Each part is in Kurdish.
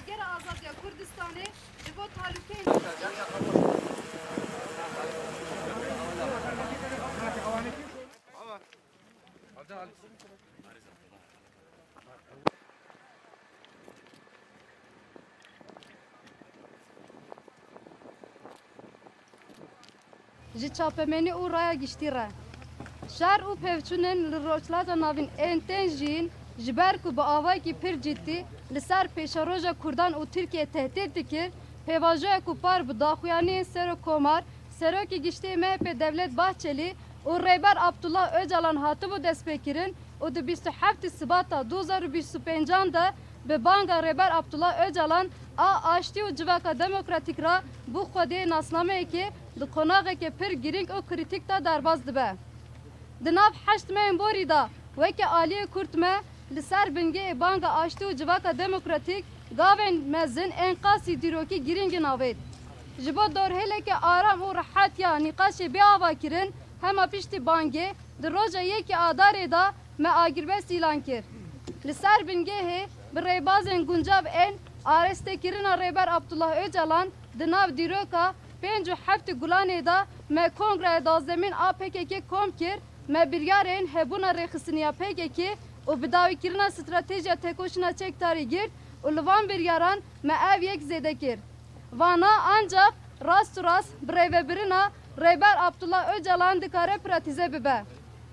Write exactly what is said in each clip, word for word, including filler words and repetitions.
Tevgera Azadiya Kurdistanê ji bo talûkeyên Ji çapemenî û raya giştî re. Şer û pevçûnên li Rojhilata Navîn ên tên jiyîn, ji ber ku bi avayekî pir cidî li ser pêşeroja Kurdan û Tirkiyê tehdît dikir, pêvajoyek ku par bi daxuyaniyên Serokkomar, Serokê Giştî M H P Devlet Bahçelî û Rêber Abdullah Ocalan hatibû destpêkirin û di bîst û heftê Sibata du hezar û bîst û pêncan de bi banga Rêber Abdullah Ocalan a aştî û civaka demokratîk re bû xwediyê nasnameyekê di qonaxeke pir girîng û krîtîk de derbas dibe. Di nav heşt mehên borî de weke aliyê Kurd me li ser bingehê banga aştî û civaka demokratîk gavên mezin ên qasî dîrokî girîngin avêt. Ji bo dorhêleke aram û rehet ya nîqaşê bê avakirin, hema piştî bangê di roja yekê Adarê de me agirbest îlan kir. Li ser bingehê bi rêbazên guncav ên arêstekirina Rêber Abdullah Ocalan di nav dîroka pênc û heftê Gulanê de me Kongreya Duwazdemîn a P K K kom kir, me biryarên hebûna rêxistiniya P K K û bidawîkirina stratejiya têkoşîna çekdarî girt û li van biryaran me ev yek zêde kir. Vana ancaq rast û rast bi rêvebirina Rêber Abdullah Ocalan dikare pratîze bibe.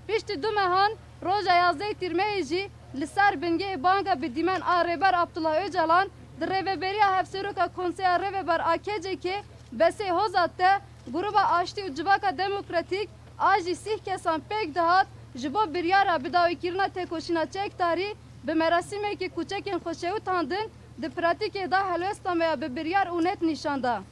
Piştî du mehan, roja yazdehê Tîrmehê jî li ser bingehê banga bi dîmen a Rêber Abdullah Ocalan di rêveberiya Hevseroka Konseya Rêveber a K C K Besê Hozat de Gruba Aştî û Civaka Demokratîk a ji sîh kesan pêk dihat, ji bo biryara bidawîkirina têkoşîna çekdarî bi merasîmekê ku çekên xwe şewitandin, di pratîkê de helwesta me ya bi biryar û net nîşan da.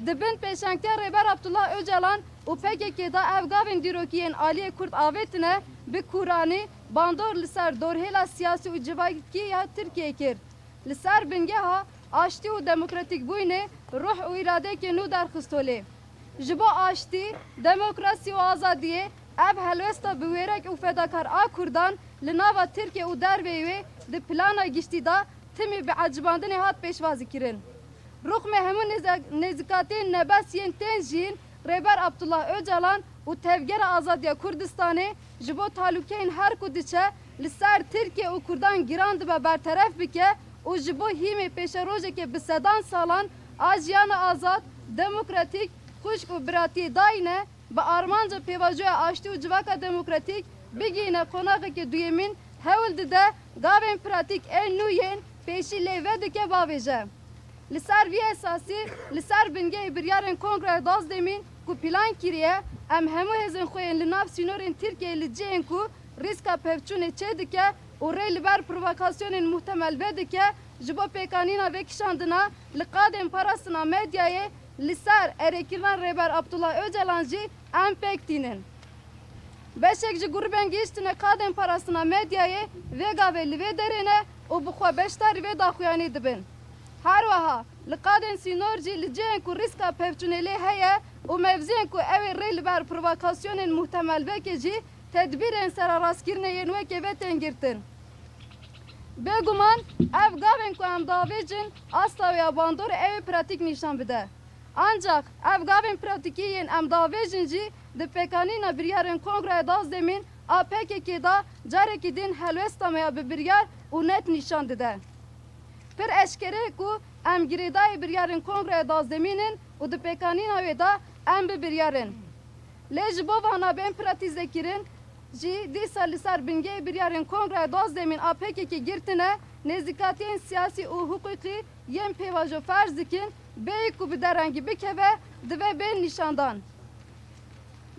Di bin pêşengtiya Rêber Abdullah Ocalan û P K K de ev gavên dîrokî yên aliyê Kurd avêtine, bi kûranî bandor li ser dorhêla siyasî û civakî ya Tirkiyeyê kir. Li ser bingeha aştî û demokratîkbûyînê ruh û îradeyekê nû derxist holê. Ji bo aştî, demokrasî û azadiyê ev helwesta bi wêrek û fedakar a Kurdan li nava Tirkiye û derveyî wê di plana giştî de timî bi ecibandinê hat pêşwazikirin. Ruxmê hemû nêze-, nêzîkatiyên nebes yên tên jiyîn Rêber Abdullah Ocalan û Tevgera Azadiya Kurdistanê ji bo talûkeyên her ku diçe li ser Tirkiye û Kurdan giran dibe berteref bike û ji bo hîmê pêşerojeke bi sedan salan a jiyana azad, demokratîk, xwişk û biratiyê dayîne, bi armanca pêvajoya aştî û civaka demokratîk bigihîne qonaxeke duyemîn, hewl dide gavên pratîk ên nû yên pêşî lê vedike bavêje. Li ser vî esasî, li ser bingehê biryarên Kongreya Duwazdemîn ku plan kiriye, em hemû hêzên xwe yên li nav sînorên Tirkiyeyê li cihên ku rîska pevçûnê çêdike û rê li ber provokasyonên muhtemel vedike, ji bo pêkanîna vekişandina li qadên parastina medyayê li ser erêkirina Rêber Abdullah Ocalan jî em pêk tînin. Beşek ji grûbên gihîştine qadên parastina medyayê vê gavê li vê derê ne û bi xwe beşdarî vê daxuyanî dibin. Her wiha li qadên sînor jî li cihên ku rîska pevçûnê lê heye û mevziyên ku ew ê rê li ber provokasyonên muhtemel veke jî tedbîrên serarastkirinê yên wekê vê tên girtin. Bêguman ev gavên ku em davêjin asta wê ya bandorê ew ê pratîk nîşan bide. Ancaq ev gavên pratîkî yên em davêjin jî di pêkanîna biryarên Kongreya Duwazdemîn a P K K de carekî din helwesta me ya bi biryar û net nîşan dide. Pir eşkere ku em girêdayî biryarên Kongreya Duwazdemîn in û di pêkanîna wê de em bi biryar in. Lê ji bo vana bên pratîzekirin jî dîsa li ser bingehê biryarên Kongreya Duwazdemîn a P K K girtine, nêzîkatiyên siyasî û hiqûqî yên pêvajo ferz dikin, bêyî ku bi derengî bikeve, divê bên nîşandan.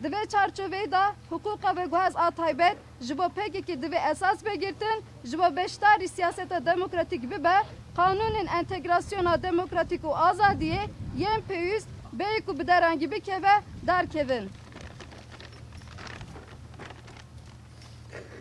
Di vê çarçoveyê de hiqûqa veguhez a taybet ji bo P K K divê esas bê girtin, ji bo beşdarî siyaseta demokratîk bibe, qanûnên entegrasyona demokratîk û azadiyê yên pêwîst bêyî ku bi derengî bikeve, derkevin.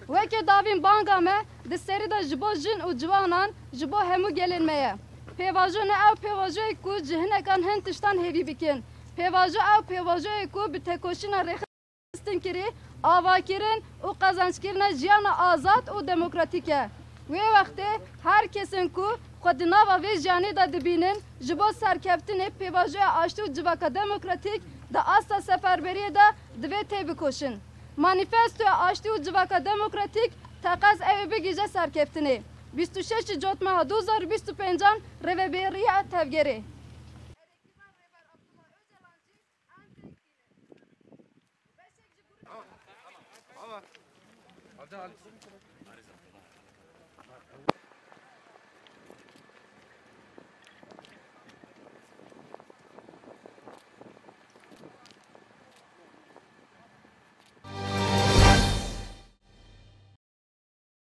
Weke davîn banga me di serî de ji bo jin û ciwanan, ji bo hemû gelên me ye. Pêvajo ne ew pêvajoyê ku ji hinekan hin tiştan hêvî bikin. Pêvajo ew pêvajoyê ku bi têkoşîna rêxistin kirî, avakirin û qezenckirina jiyana azad û demokratîk e. Wê wextê her Kesên ku xwe di nava vê jiyanê de dibînin, ji bo serkeftinê pêvajoya aştî û civaka demokratîk di asta seferberiyê de divê têbikoşin. Manîfestoya aştî û civaka demokratîk teqez ew ê bigihîje serkeftinê. Bîst û şeş Cotmeha du hazar û bîst û pêncan rêveberiya tevgerê.